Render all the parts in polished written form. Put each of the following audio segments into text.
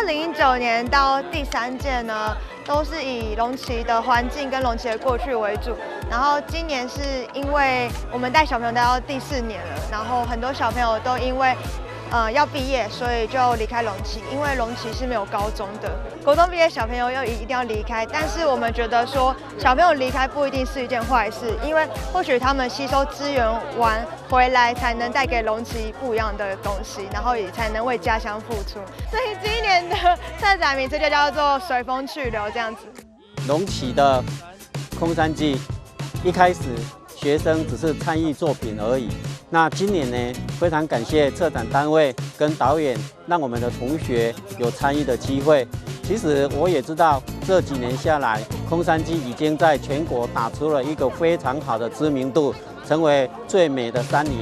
2019年到第三屆呢，都是以龍崎的環境跟龍崎的過去為主。然後今年是因為我們帶小朋友帶到第四年了，然後很多小朋友都因為要畢業，所以就離開龍崎，因為龍崎是沒有高中的，國中畢業小朋友又一定要離開。但是我們覺得說，小朋友離開不一定是一件壞事，因為或許他們吸收資源完回來，才能帶給龍崎不一樣的東西，然後也才能為家鄉付出。所以今年的策展名字就叫做“隨風去留”這樣子。龍崎的空山祭一開始學生只是參與作品而已。那今年呢，非常感謝策展單位跟導演，讓我們的同學有參與的機會。其實我也知道，這幾年下來，空山祭已經在全國打出了一個非常好的知名度，成為最美的山林。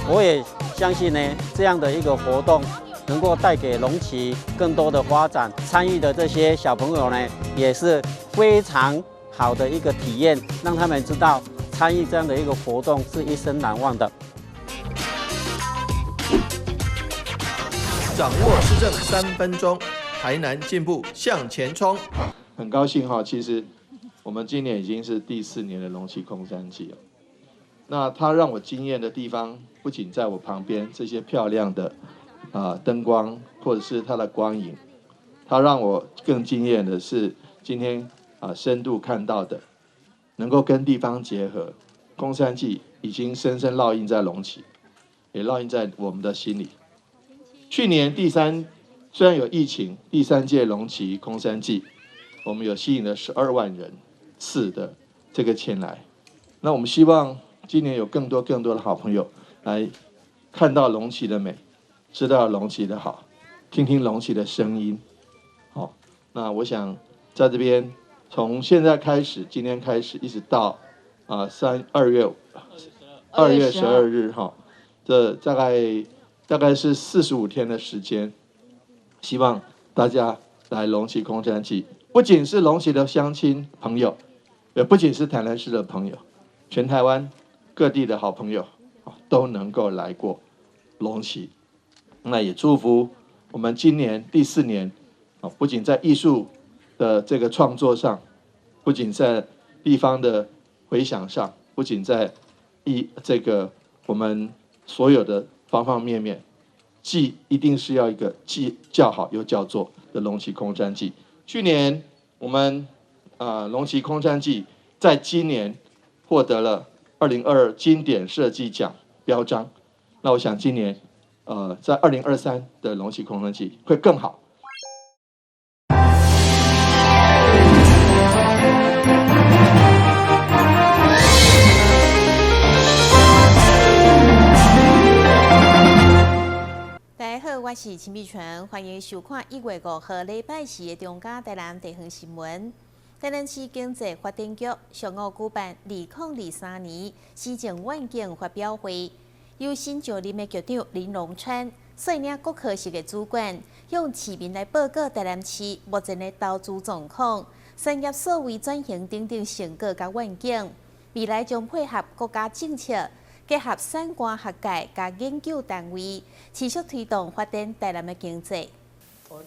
我也相信呢，這樣的一個活動能夠帶給龍崎更多的發展。參與的這些小朋友呢，也是非常好的一個體驗，讓他們知道參與這樣的一個活動是一生難忘的。掌握市政3分鐘，台南進步向前衝。很高興哈，其實我們今年已經是第四年的龍崎空山祭了。那它讓我驚豔的地方，不僅在我旁邊這些漂亮的燈光，或者是它的光影，它讓我更驚豔的是今天深度看到的，能夠跟地方結合，空山祭已經深深烙印在龍崎，也烙印在我們的心裡。去年第三，雖然有疫情，第三屆龍崎空山祭，我們有吸引了12萬人次的這個前來。那我們希望今年有更多更多的好朋友來看到龍崎的美，知道龍崎的好，聽聽龍崎的聲音。好，那我想在這邊從現在開始，今天開始一直到2月12日哈，這大概是45天的時間，希望大家來龍崎空山祭，不僅是龍崎的鄉親朋友，也不僅是台南市的朋友，全台灣各地的好朋友都能夠來過龍崎。那也祝福我們今年第四年，不僅在藝術的這個創作上，不僅在地方的迴響上，不僅在這個我們所有的方方面面，既一定是要一個既叫好又叫座的龍崎空山祭。去年我們龍崎空山祭在今年獲得了2022經典設計獎標章。那我想今年在2023的龍崎空山祭會更好。大家好，我是陳美純，歡迎收看1月5號禮拜四的中嘉台南地方新聞。台南市經濟發展局上午舉辦2023年市政願景發表會，由新上任的局長林榮川率領各科室的主管，向市民來報告台南市目前的投資狀況、產業數位轉型等等成果佮願景。未來將配合國家政策，結合產官學界佮研究單位，持續推動發展台南的經濟。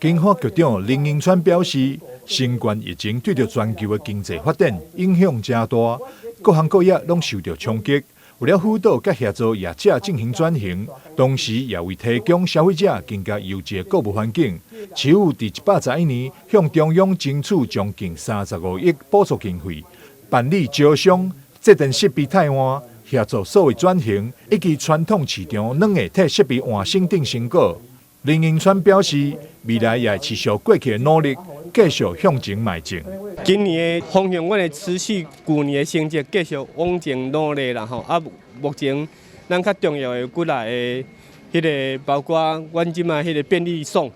經發局長林榮川表示，新冠疫情對著全球的經濟發展影響誠大，各行各業攏受著衝擊。為了輔導佮協助業者進行轉型，同時也為提供消費者更加優質的購物環境，市府佇111年向中央爭取將近35億補助經費，辦理招商、節電設備汰換、協助數位轉型，以及傳統市場軟硬體設備換新等成果。林榮川表示，未來也會持續過去的努力，繼續向前邁進。今年的方向，阮會持續舊年的成績，繼續往前努力啦吼。啊，目前咱較重要的幾來的彼个，包括阮這擺彼个便利送，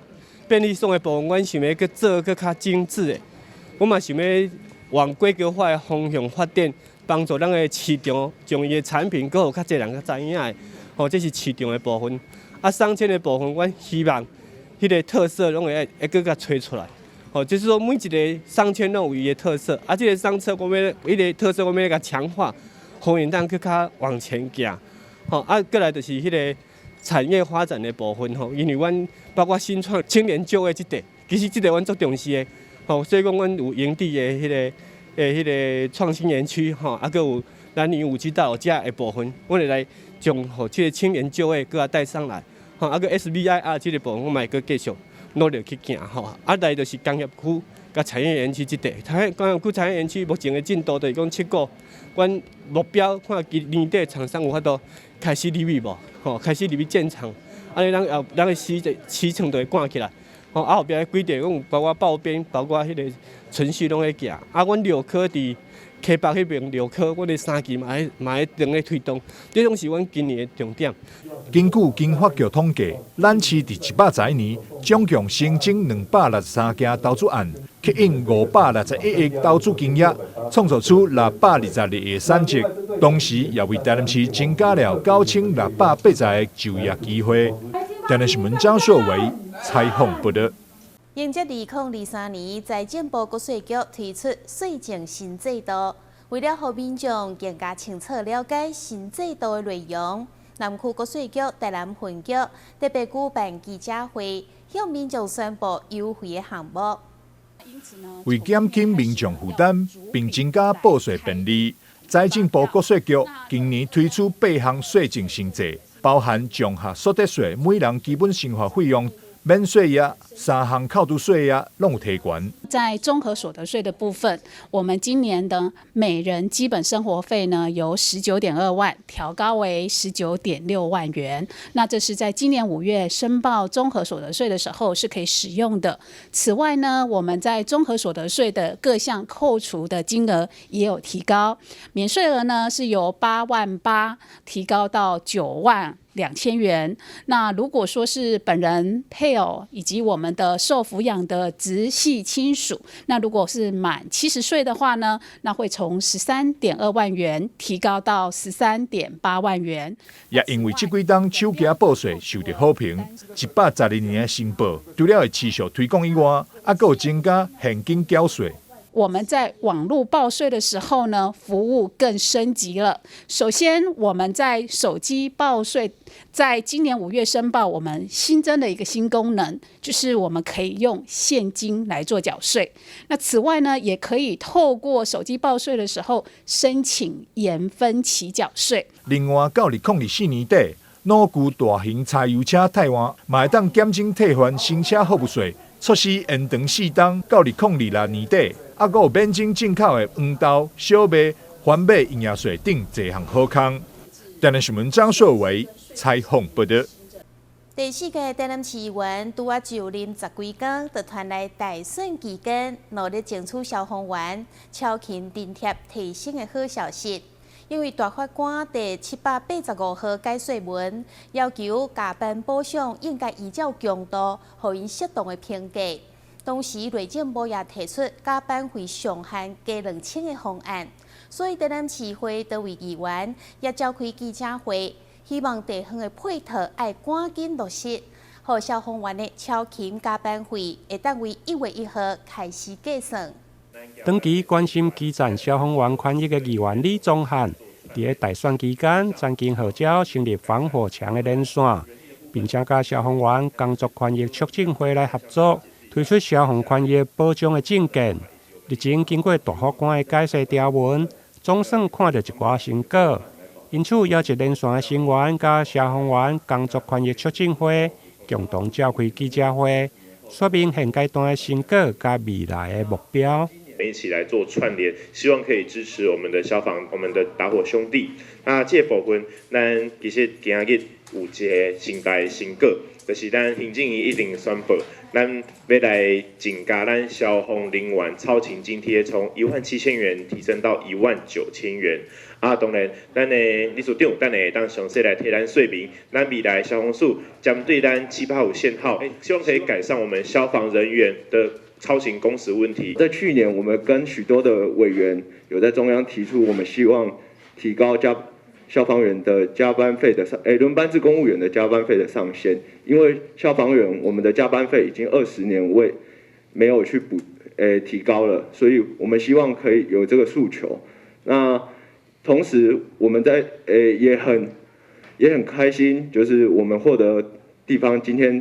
便利送的部分，阮想欲閣做閣較精緻的。阮嘛想欲往國際化的方向發展，幫助咱的市場將伊的產品閣予較濟人較知影的。吼，這是市場的部分。啊，商圈的部分，阮希望彼个特色攏會閣共揣出來。吼，就是說每一个商圈攏有伊的特色，啊，這个商圈我欲彼个特色，我欲共強化，予𪜶當閣較往前行。吼，啊，閣來就是彼个產業發展的部分吼，因為阮包括新創青年就業這塊，其實這個阮足重視的，吼，所以講阮有營地的彼個創新園區，吼，啊，閣有咱年5G 大樓遮的部分，阮會來將予這個青年就業閣較帶上來，吼，啊，閣 SBIR 這個部分，阮嘛會閣繼續努力去行，吼，啊，來就是工業區佮產業園區這塊，工業區產業園區目前的進度就是講7個，阮目標看今年底廠商有法度開始入去無，吼，開始入去建廠，按呢咱後咱的時程就會趕起來，吼，啊後壁的規定講有包括報編，包括彼個程序攏咧行，啊，阮六科佇溪北彼邊六科，阮的三期嘛會當咧推動，這攏是阮今年的重點。根據經發局統計，咱市佇110年總共新增263件投資案，吸引561億投資金額，創造出622個產值，同時也為台南市增加了9680個就業機會。台南新聞張碩維採訪報導。迎接2023年，財政部國稅局推出稅政新制度，為了予民眾更加清楚了解新制度的內容，南區國稅局台南分局特別舉辦記者會，向民眾宣布優惠的項目。為減輕民眾負擔，並增加報稅便利，財政部國稅局今年推出八項稅政新制，包含綜合所得稅每人基本生活費用免稅額、三項扣除稅額攏有提懸。在綜合所得稅的部分，我們今年的每人基本生活費呢，由19.2萬調高為19.6萬元。那這是在今年5月申報綜合所得稅的時候是可以使用的。此外呢，我們在綜合所得稅的各項扣除的金額也有提高，免稅額呢是由8萬8提高到9萬2千元。那如果說是本人、配偶以及我們的受撫養的直系親屬，那如果是滿70歲的話呢，那會從13.2萬元提高到13.8萬元。也因為這幾冬手機報稅受到好評，112年的申報，除了會持續推廣以外，還閣有增加現金繳稅。我們在網路報稅的時候呢，服務更升級了。首先，我們在手機報稅，在今年5月申報，我們新增的一個新功能，就是我們可以用現金來做繳稅。那此外呢，也可以透過手機報稅的時候申請延分期繳稅。另外，到2024年底，老舊大型柴油車汰換，嘛會當減徵替換新車服務稅，措施延長4冬，到2026年底。啊，閣有免徵進口的黃豆、小麥、番麥營養稅等濟項好康。台南新聞張碩維採訪報導。第四屆台南市議員拄仔就任十幾工，就傳來大選期間努力爭取消防員超勤津貼提升的好消息。因為大法官第785號解說文要求加班補賞應該依照強度，予𪜶適當的評價。同時，內政部也提出加班費上限加2000的方案，所以台南市會多位議員也召開記者會，希望地方的配套愛趕緊落實，予消防員的超勤加班費會當佇1月1號開始計算。長期關心基層消防員權益的議員李宗翰，佇咧大選期間曾經號召成立防火牆的連線，並且佮消防員工作權益促進會來合作，推出消防權益保障的政見。日前經過大法官的解釋條文，總算看著一寡成果。因此，邀集連線的成員佮消防員工作權益促進會共同召開記者會，說明現階段的成果佮未來的目標。一起來做串聯，希望可以支持我們的消防、我們的打火兄弟。那這部分，咱其實今日有一個重大的成果，就是咱行政院已經宣布，咱欲來增加咱消防人員超勤津貼，從1萬7千元提升到1萬9千元。啊，當然，咱的理事長等下會當詳細來替咱說明，咱未來消防署針對咱785線號，希望可以改善我們消防人員的超勤工時問題。在去年，我們跟許多的委員有在中央提出，我們希望提高消防員的加班費的上，輪班制公務員的加班費的上限，因為消防員我們的加班費已經20年未沒有去補，提高了，所以我們希望可以有這個訴求。那同時，我們在，也很開心，就是我們獲得地方今天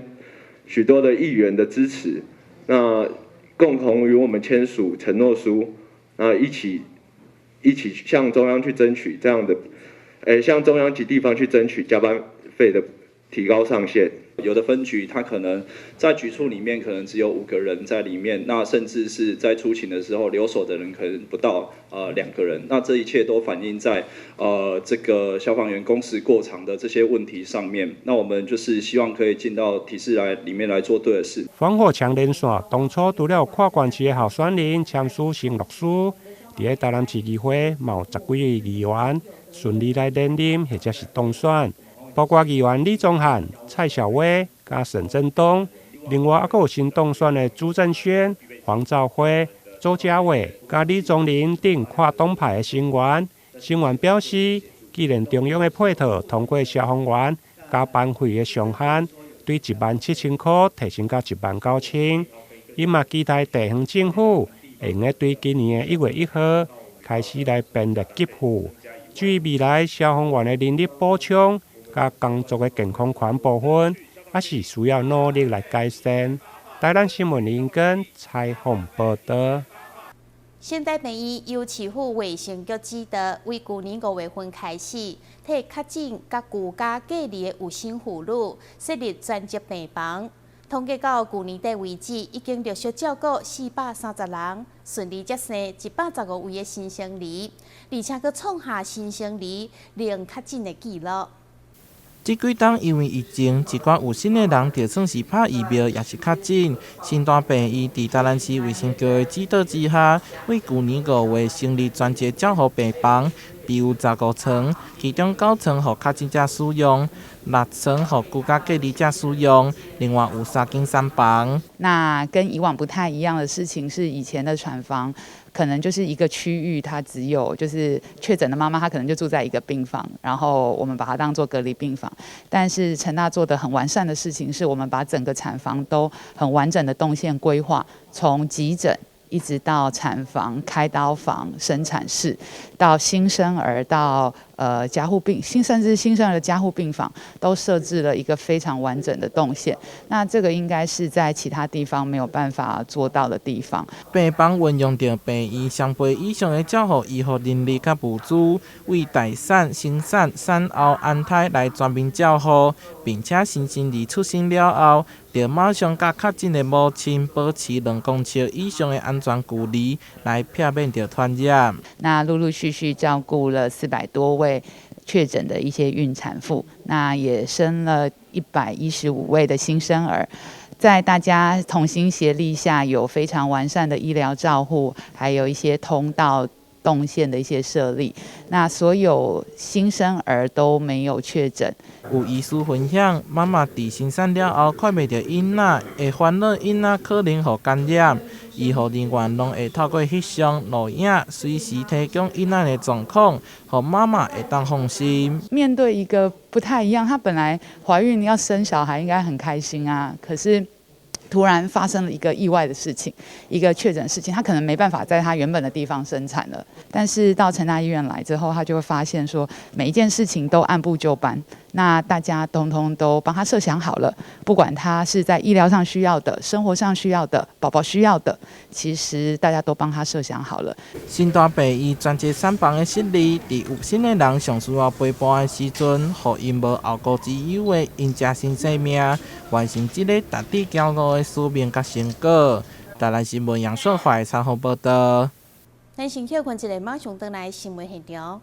許多的議員的支持。那共同與我們簽署承諾書，那一起向中央去爭取這樣的，向中央及地方去爭取加班費的提高上限。有的分局，他可能在局處裡面可能只有5個人在裡面，那甚至是在出勤的時候留守的人可能不到2個人，那這一切都反映在這個消防員工時過長的這些問題上面。那我們就是希望可以進到體制來裡面來做對的事。防火牆連線當初除了跨縣市的候選人簽署承諾書，佇咧台南市議會嘛有10幾位議員順利來連任或者是當選。包括議員李宗翰、蔡小威、佮沈振東，另外猶閣有新當選的朱正軒、黃兆輝、周家偉、佮李宗霖等跨黨派的成員。成員表示，既然中央的配套通過消防員加班費的上限，對17,000箍提升到19,000，伊嘛期待地方政府會用得對今年的1月1號開始來編列給付。至於未來消防員的人力補充，佮工作的健康權部分，猶是需要努力來改善。台南新聞林根採訪報道。成大病院由市府衛生局指導，為舊年5月份開始，替確診佮居家隔離的有生婦女設立專責病房。統計到舊年底為止，已經陸續照顧430人，順利接生115位的新生兒，而且閣創下新生兒零確診的紀錄。這幾冬因為疫情，一寡有身的人就算是拍疫苗，也是確診。成大病院佇台南市衛生局的指導之下，為舊年5月成立專責照護病房，備有15床，其中9床予確診者使用，6床予居家隔離者使用，另外有3間產房。那跟以往不太一樣的事情是，以前的產房可能就是一個區域，它只有就是確診的媽媽，她可能就住在一個病房，然後我們把它當做隔離病房。但是成大做的很完善的事情，是我們把整個產房都很完整的動線規劃，從急診一直到產房、開刀房、生產室，到新生兒，到加護病，甚至新生兒的加護病房，都設置了一個非常完整的動線。那這個應該是在其他地方沒有辦法做到的地方。病房運用著病院雙倍以上的照護醫護人力佮物資，為待產、生產、產後安胎來全面照護，並且新生兒出生了後，著馬上佮確診的母親保持2公尺以上的安全距離，來避免著傳染。那陸陸續續照顧了400多位確診的一些孕產婦，那也生了115位的新生兒，在大家同心協力下，有非常完善的醫療照護，還有一些通道動線的一些設立，那所有新生兒都沒有確診。有醫師分享，媽媽佇生產了後看袂著囡仔，會煩惱囡仔可能予感染。醫護人員攏會透過翕相、錄影，隨時提供囡仔的狀況，予媽媽會當放心。面對一個不太一樣，她本來懷孕要生小孩，應該很開心啊，可是突然發生了一個意外的事情，一個確診事情，她可能沒辦法在她原本的地方生產了。但是到成大醫院來之後，她就會發現說，每一件事情都按部就班，那大家通通都幫她設想好了，不管她是在醫療上需要的、生活上需要的、寶寶需要的，其實大家都幫她設想好了。成大病院專責產房的設立，佇有身的人上需要陪伴的時陣，予𪜶無後顧之憂的迎接新生命，完成這个值得驕傲的使命佮成果。台南新聞楊秀懷採訪報道。咱先歇睏一下，馬上轉來新聞現場。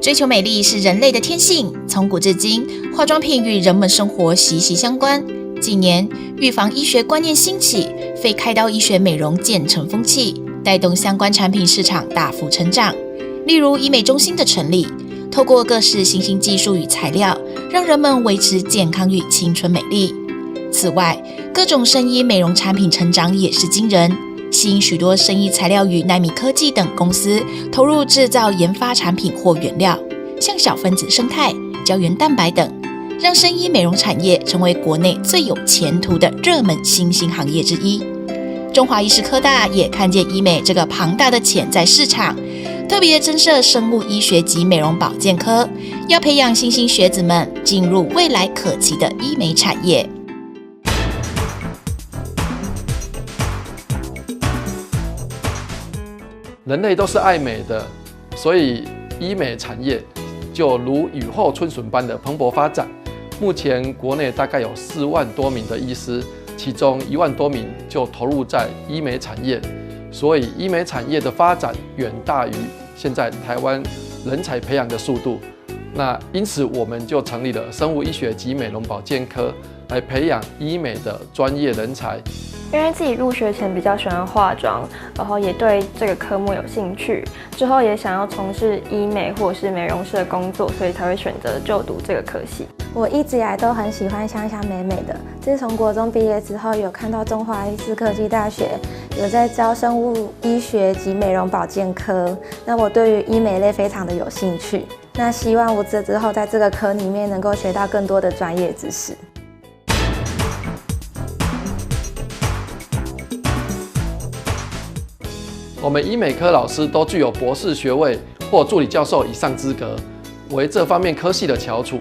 追求美麗是人類的天性，從古至今，化妝品與人們生活息息相關。近年，預防醫學觀念興起，非開刀醫學美容漸成風氣，帶動相關產品市場大幅成長。例如醫美中心的成立，透過各式新興技術與材料，讓人們維持健康與青春美麗。此外，各種生醫美容產品成長也是驚人，吸引許多生醫材料與奈米科技等公司投入製造研發產品或原料，像小分子胜肽、膠原蛋白等，讓生醫美容產業成為國內最有前途的熱門新興行業之一。中華醫事科大也看見醫美這個龐大的潛在市場，特別增設生物醫學及美容保健科，要培養新興學子們進入未來可期的醫美產業。人类都是爱美的，所以医美产业就如雨后春笋般的蓬勃发展。目前国内大概有4万多名的医师，其中1万多名就投入在医美产业，所以医美产业的发展远大于现在台湾人才培养的速度。那因此我们就成立了生物医学及美容保健科，来培养医美的专业人才。因为自己入学前比较喜欢化妆，然后也对这个科目有兴趣，之后也想要从事医美或者是美容师的工作，所以才会选择就读这个科系。我一直以来都很喜欢香香美美的。自从国中毕业之后，有看到中华医事科技大学有在招生物医学及美容保健科，那我对于医美类非常的有兴趣。那希望我这之后在这个科里面能够学到更多的专业知识。我们医美科老师都具有博士学位或助理教授以上资格，为这方面科系的翘楚。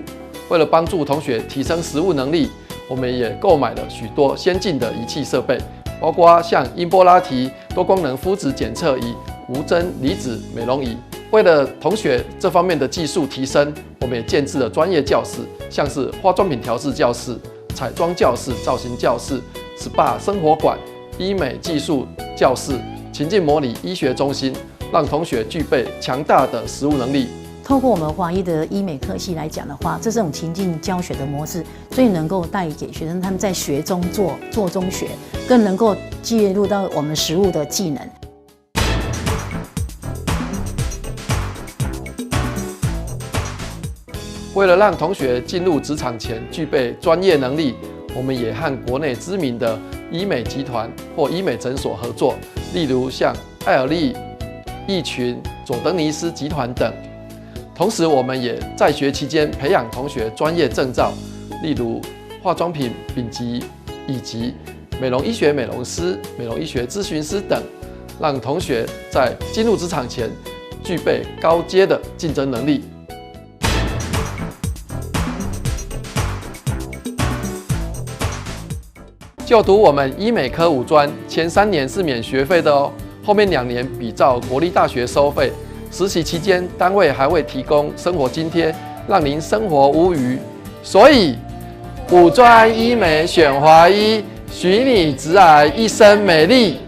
为了帮助同学提升实务能力，我们也购买了许多先进的仪器设备，包括像音波拉提、多功能肤质检测仪、无针离子美容仪。为了同学这方面的技术提升，我们也建置了专业教室，像是化妆品调试教室、彩妆教室、造型教室、SPA 生活馆、医美技术教室、情境模拟医学中心，让同学具备强大的实务能力。透过我们华医的医美科系来讲的话，这种情境教学的模式，最能够带给学生他们在学中做，做中学，更能够介入到我们实务的技能。为了让同学进入职场前具备专业能力，我们也和国内知名的医美集团或医美诊所合作，例如像爱尔利、益群、佐登尼斯集团等。同时，我们也在学期间培养同学专业证照，例如化妆品丙级以及美容医学美容师、美容医学咨询师等，让同学在进入职场前具备高阶的竞争能力。就读我们医美科五专，前3年是免学费的哦，后面2年比照国立大学收费。实习期间，单位还会提供生活津贴，让您生活无虞。所以，五专医美选华医，许你直癌一生美丽。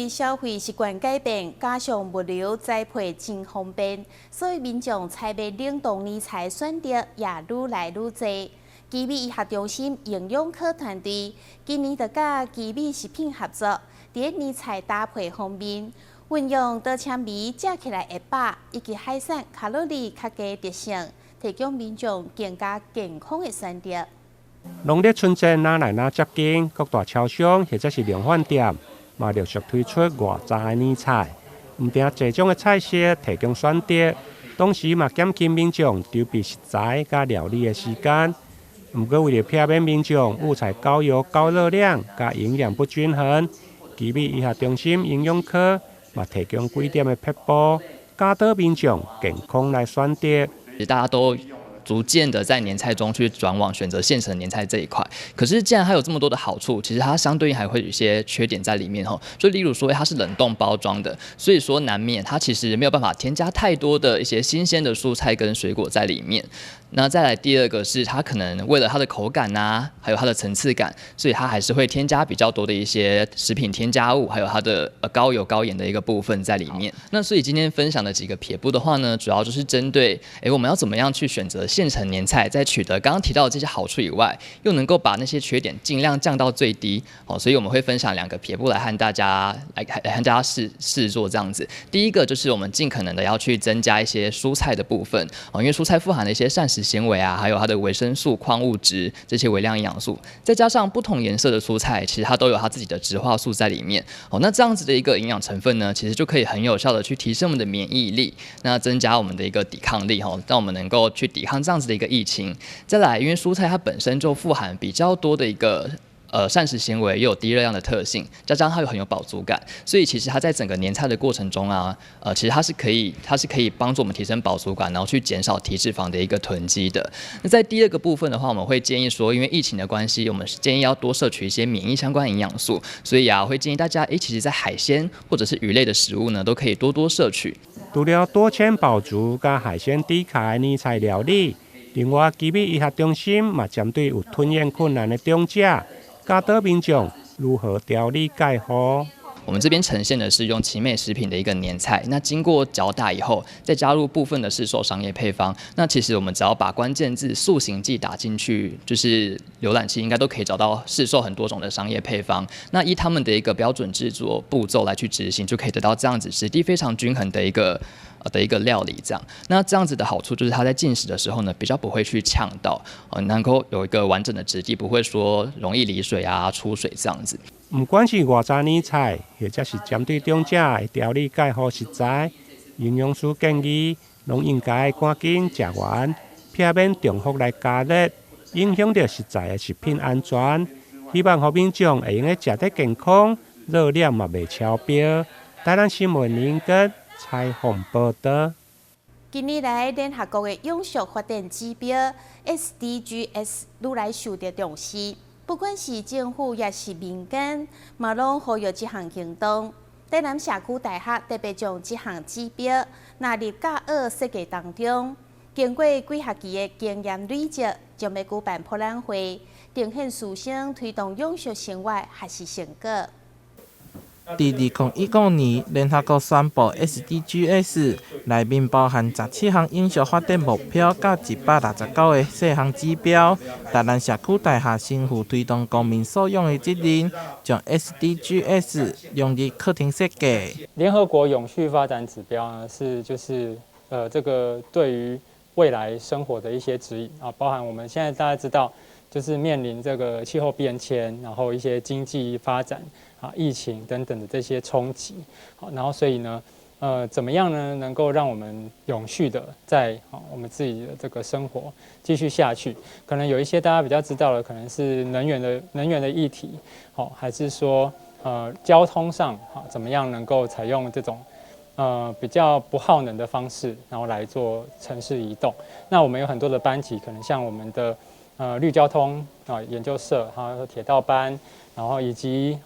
消费习惯改变，加上物流栽配真方便，所以民众采买冷冻年菜选择也愈来愈多。奇美医学中心营养科团队今年就佮奇美食品合作，伫年菜搭配方面，运用多纤维食起来会饱，以及海产卡路里较低特性，提供民众更加健康的选择。农历春节若来若接近，各大超商或者是量贩店嘛陆续推出外炸的年菜，毋定济种的菜色提供选择，同时嘛减轻民众筹备食材佮料理的时间。毋过为著避免民众误菜高油、高热量佮营养不均衡，奇美医学中心营养科嘛提供几点的撇步，教导民众健康来选择。大家都逐渐的在年菜中去转往选择现成年菜这一块，可是既然它有这么多的好处，其实它相对应还会有一些缺点在里面吼。就例如说它是冷冻包装的，所以说难免它其实没有办法添加太多的一些新鲜的蔬菜跟水果在里面。那再来第二个是它可能为了它的口感啊，还有它的层次感，所以它还是会添加比较多的一些食品添加物，还有它的高油高盐的一个部分在里面。那所以今天分享的几个撇步的话呢，主要就是针对我们要怎么样去选择现成年菜，在取得刚刚提到的这些好处以外，又能够把那些缺点尽量降到最低哦。所以我们会分享2个撇步来和大家来和大家试试做这样子。第一个就是我们尽可能的要去增加一些蔬菜的部分哦，因为蔬菜富含了一些膳食纤维啊，还有它的维生素、矿物质这些微量营养素，再加上不同颜色的蔬菜，其实它都有它自己的植化素在里面哦。那这样子的一个营养成分呢，其实就可以很有效的去提升我们的免疫力，那增加我们的一个抵抗力哦，让我们能够去抵抗這樣子的一個疫情。再來，因為蔬菜它本身就富含比較多的一個膳食纖維，又有低熱量的特性，加上它又很有飽足感，所以其實它在整個年菜的過程中啊，其實它是可以幫助我們提升飽足感，然後去減少體脂肪的一個囤積的。那在第二個部分的話，我們會建議說，因為疫情的關係，我們是建議要多攝取一些免疫相關營養素，所以啊，會建議大家，其實在海鮮或者是魚類的食物呢，都可以多多攝取。除了多纖飽足佮海鮮低卡的年菜料理，另外，奇美醫學中心嘛針對有吞嚥困難的長者，教導民眾如何調理介護。我們這邊呈現的是用奇美食品的一個年菜，那經過攪打以後，再加入部分的市售商業配方。那其實我們只要把關鍵字塑形劑打進去，就是瀏覽器應該都可以找到市售很多種的商業配方。那依他們的一個標準製作步驟來去執行，就可以得到這樣子質地非常均衡的一個料理。這樣，那這樣子的好處就是它在進食的時候呢，比較不會去嗆到，能夠有一個完整的質地，不會說容易離水啊、出水這樣子。毋管是外早年菜，或者是針對長者的調理介護食材，營養師建議，攏應該趕緊食完，避免重複來加熱，影響著食材的食品安全。希望予民眾會用得食得健康，熱量嘛袂超標。台南新聞林根採訪報導。近年來，聯合國的永續發展指標 SDGs 愈來受著重視。不管是政府抑是民間，嘛攏呼籲這項行動。台南社區大學特別將這項指標納入教學設計當中。經過幾學期的經驗累積，將欲舉辦博覽會，呈現師生推動永續生活學習成果。佇2015年，聯合國宣布 SDGs 內面包含17項永續發展目標，佮169個細項指標。台南社區大學身負推動公民素養的責任，將 SDGs 融入課程設計。聯合國永續發展指標呢，是就是這個對於未來生活的一些指引啊，包含我們現在大家知道，就是面臨這個氣候變遷，然後一些經濟發展啊、疫情等等的這些衝擊，好，然後所以呢，怎麼樣呢，能夠讓我們永續的在我們自己的這個生活繼續下去？可能有一些大家比較知道的，可能是能源的議題，好，還是說交通上啊，怎麼樣能夠採用這種比較不耗能的方式，然後來做城市移動。那我們有很多的班級，可能像我們的綠交通啊研究社，還有鐵道班，然後以及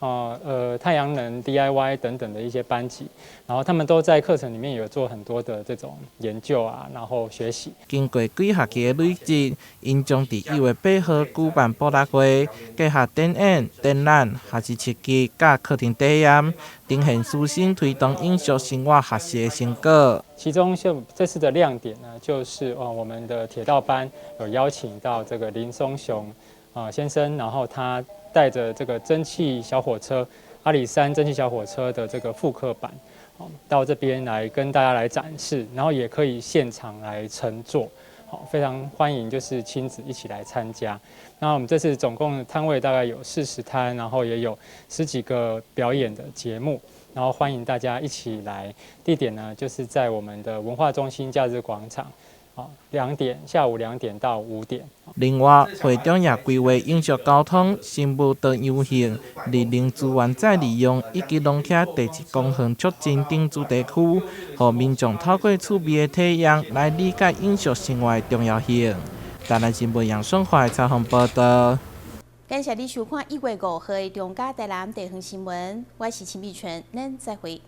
太陽能 DIY 等等的一些班級，然後他們都在課程裡面有做很多的這種研究啊，然後學習。經過幾學期的累積，𪜶將佇1月8號舉辦博覽會，結合展演、展覽、學習設計佮課程體驗，呈現師生推動永續生活學習的成果。其中就這次的亮點呢，就是哦我們的鐵道班有邀請到這個林松雄啊先生，然後他帶著這個蒸汽小火車阿里山蒸汽小火車的這個復刻版，到這邊來跟大家來展示，然後也可以現場來乘坐，好，非常歡迎，就是親子一起來參加。那我們這次總共攤位大概有40攤，然後也有十幾個表演的節目，然後歡迎大家一起來。地點呢，就是在我們的文化中心假日廣場。兩點，下午2點到5點。另外，會中也規劃永續交通、生物多樣性、綠能資源再利用以及龍徛地質公園促進等主題區，予民眾透過趣味的體驗來理解永續生活的重要性。台南新聞楊順華採訪報導。感謝你收看1月5號的中嘉台南地方新聞，我是陳美泉，咱再會。